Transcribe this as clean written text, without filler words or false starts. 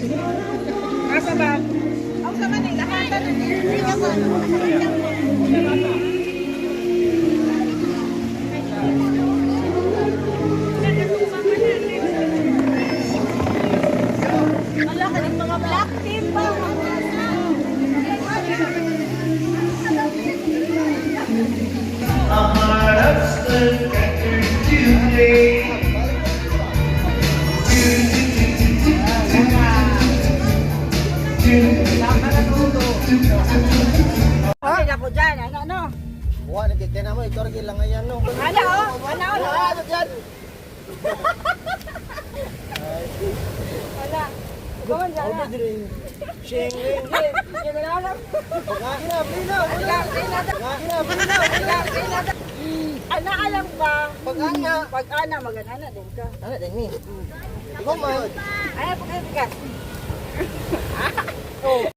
Asa ba? Ang sa Manila, kanta na din. Wala ka ng mga black team ba? Ay, ako dyan. Ano, ano? Buwa na kay na mo ikaw rin lang ayan no. Ano, oh? Wala, wala. Ano dyan? Wala. Ikaw man dyan. Ako diri. Shing. Hindi, hindi mo na alam. Pagkina, blina. Wala, wala. Pagkina, blina. Wala, wala. Ana alam ba? Pag ana. Pag ana, mag-ana din ka. Ana din ni. Ikaw man. Ay, pag ka. Oh.